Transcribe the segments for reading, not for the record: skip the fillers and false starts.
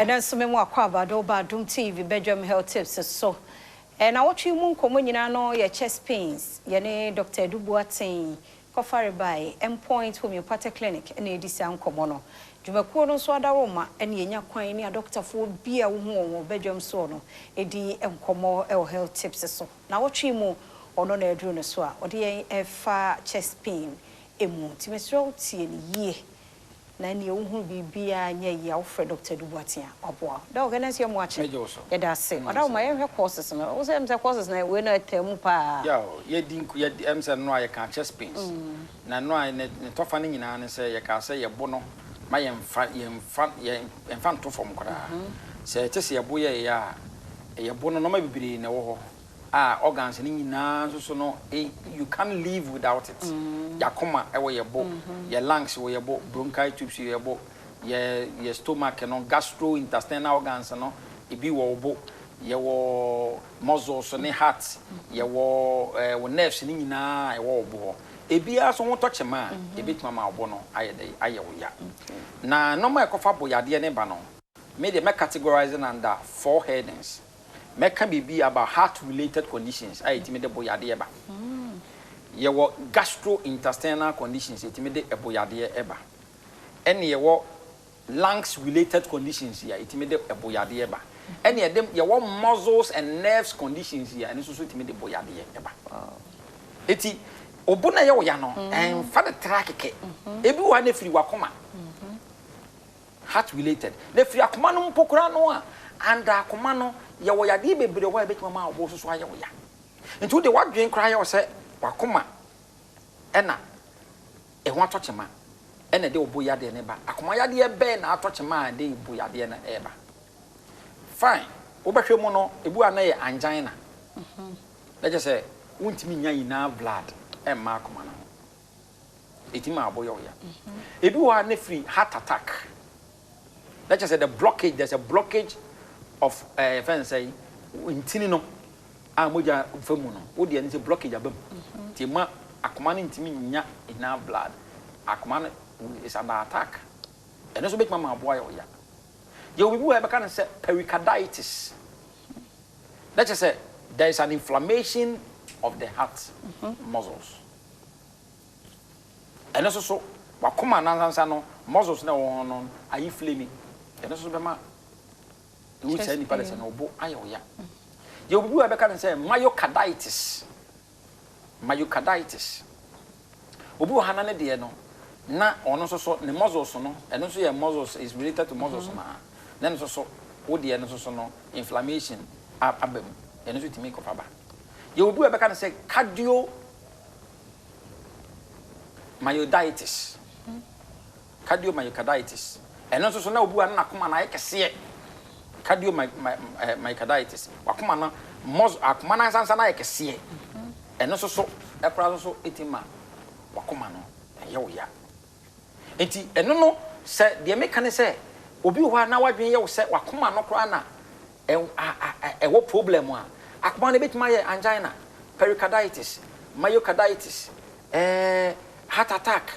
Ɛnɛ nso me mu akɔ abado ba Adom TV Bedwam Health Tips so. Na wɔtwe mu nkɔmmɔ nyinaa no yɛ chest pains. Yɛne Dr. Edu Boateng kɔfare by Endpoint Homeopathic Clinic na ɛdi saa nkɔmmɔ no. Dwumakuo no nso adaworoma ne yɛnya kwan ne adɔkotafoɔ bi a wohu wɔn wɔ badwam soɔ no ɛdi nkɔmmɔ wɔ health tips so. Na wɔtwe mu ɔno na aduru no so a ɔde yɛn ɛfa chest pain emu. Nti mesrɛ wo, tie no yie na nea wohunu biribiara nyɛ yie a, wofrɛ Dr. Edu Boateng a ɔboa wo. Dɔk, ɛnɛ nso yɛ mo akye. Mɛgye wo so. Yɛda ase. Ɔda ma yɛnhwɛ causes no. Wo sɛ sɛ causes no wei no ɛtɛ mu paa. Yaw, yɛdi nku yɛdi sɛ no a yɛka chest pains. Na no a ne tɔfa no nyinaa ne sɛ yɛka sɛ yɛbo no ma yɛmfa nto fam koraa. Sɛ ɛte sɛ yɛbo yɛ yɛ a, yɛbo no nneɛma bebree na ɛwɔ hɔ a organs no nyinaa nso so no, you can't live without it. Yɛakoma ɛwɔ yɛbo, yɛ lungs wɔ yɛbo, bronchi tubes wɔ yɛbo, yɛ stomach no, gastrointestinal organs no ebi wɔ wo bo, yɛwɔ muscles ne heart, yɛwɔ wɔ nerves ne nyinaa ɛwɔ wo bo hɔ. Ebiara so ho tɔ kyema a, ebetumi ama wo bo no ayɛ dɛ ayɛ wo ya. Na nneɛma a ɛkɔfa bo yadeɛ ne ba no, me deɛ mɛ categorize no under four headings. Mɛka biribi about heart related conditions a yɛtumi de bo yadeɛ ba. Yɛwɔ gastrointestinal conditions yɛtumi de ɛbo yadeɛ ɛba, ɛne yɛwɔ lungs related conditions a yɛtumi de ɛbo yadeɛ ba, ɛne yɛde yɛwɔ muscles and nerves conditions a ɛno nso so tumi de bo yadeɛ ɛba. Eti obo na ɛyɛ wo ya no, ɛnfa de tra kɛkɛ. Ebi wɔ ha na efiri wakoma, heart related, na efiri akoma no mpo koraa no a, anda akoma no yɛwɔ yadeɛ bebree wɔ hɔ a ebɛtumi ama ɔbo soso ayɛ wo ya. Nti wode wadwen koraa yɛ wo sɛ wakoma ɛna ɛho atɔ kyema ɛna ɛde ɔbo yadeɛ no ba. Akoma yadeɛ bɛɛ na atɔ kyema a ɛde bo yadeɛ no ɛɛba? Fine, wobɛhwɛ mu no, ebi a na yɛ angina, na kyerɛ sɛ wontumi nya nyinaa blood ɛmma akoma no ho, ɛtumi ma abo yɛ wo ya. Ebi wɔ hɔ a na firi heart attack, na kyerɛ sɛ the blockage, there's a blockage of fɛn sɛ ntini no a mogya fa mu no, wo deɛ no sɛ blockage aba mu, nti ma akoma no ntumi nya enough blood. Akoma no is under attack. Ɛno nso bɛtumi ama aboa yɛ wo ya. Yɛwɔ biribi wɔ a yɛbɛka no sɛ pericarditis, na kyerɛ sɛ there is an inflammation of the heart muscles. Ɛno nso so wakoma nansansa no, muscles na ɛwɔ hɔ no ayi flame. Ɛno nso so bɛma ewu saa nipa de sɛ na ɔbo ayɛ wo ya. Yɛwɔ biribi wɔ a yɛbɛka no sɛ myocarditis. Myocarditis, obi wɔ ha na ne deɛ no na ɔno nso so ne muscles no, ɛno nso yɛ muscles, is related to muscles na ɛno nso so wo deɛ no nso so no inflammation aba mu. Ɛno nso tumi kɔfa ba. Yɛwɔ obi wɔ a yɛbɛka no sɛ cardio myocarditis. Cardiomyocarditis, ɛno nso so na obi wɔ ha na n'akoma no ayɛ kɛseɛ. Cardiomyocarditis, wakoma no muscle, akoma no ansansa no ayɛ kɛseɛ. Ɛno nso so ɛkora nso so ɛtumi ma wakoma no ɛyɛ wo ya. Nti ɛno no sɛ deɛ meka ne sɛ obi wɔ hɔ a na wadwene yɛ wo sɛ wakoma no koraa na ɛwɔ problem a, akoma no bɛtumi ayɛ angina, pericarditis, myocarditis, heart attack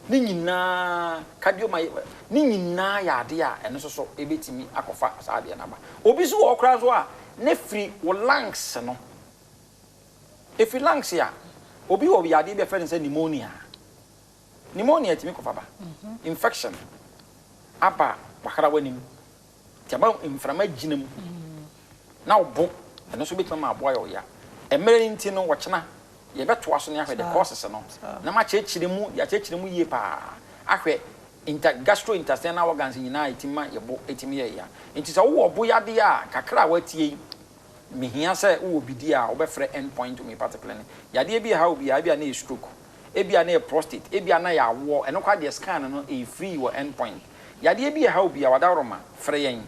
ne nyinaa, cardiomyo ne nyinaa yɛ adeɛ a ɛno nso so ɛbɛtumi akɔfa saa adeɛ no aba. Obi nso wɔ hɔ koraa nso a ne firi wo lungs no, ɛfiri lungs a, obi wɔ yadeɛ bi a yɛfrɛ no sɛ pneumonia. Pneumonia tumi kɔfa ba infection aba wakara w'anim, nti aba mframa gyina mu na ɔbo. Ɛno nso bɛtumi ama aboa yɛ ɔya. Mmerɛ no nti no, wɔkyena yɛbɛtoa so ne ahwɛ the causes no na makyerɛkyerɛ mu, yɛakyerɛkyerɛ mu yie paa ahwɛ inter gastrointestinal organs nyinaa ɛtumi ma yɛbo ɛtumi yɛ ya. Nti sɛ wowɔ bo yadeɛ a kakra a watie yi, mehia sɛ wowɔ bidi a wobɛfrɛ End Point Homeopathic Clinic. Yadeɛ bi ɛha wo biara, ebi a na yɛ stroke, ebi a na yɛ prostate, ebi a na yɛ awoɔ, ɛno koraa deɛ scan no ɛyɛ free wɔ End Point. Yadeɛ bi ɛha wo biara, wadaworoma, frɛ yɛn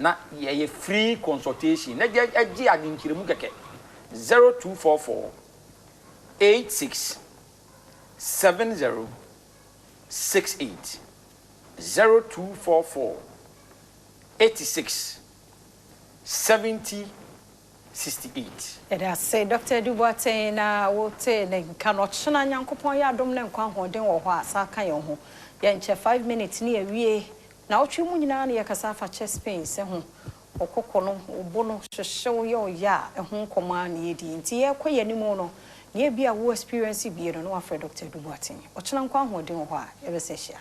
na yɛyɛ free consultation na gye agye adenkyerɛmu kɛkɛ. 0244 86 70 68, 0244 86 70 68. Yɛde ase, Dr. Edu Boateng, na wote ne nka no. Ɔkyena Nyankopɔn yɛ adom ne nkwa ahoɔden wɔ hɔ a, saa ka yɛn ho. Yɛnkyɛ, 5 minutes ne yɛwie. Naawɔtwe mu nyinaa na yɛkasa afa chest pains ho. Ɔkoko no, wo no hyehye wo yɛ ɔyɛ a, ɛho nkɔmmɔ a na yɛdi. Nti yɛkɔ yɛn anim no, nea bi a wo experience bie no, na wafrɛ Dr. Edu Boateng. Ɔkyena nkɔ ahoɔden wɔ hɔ a, yɛbɛsɛ hyia.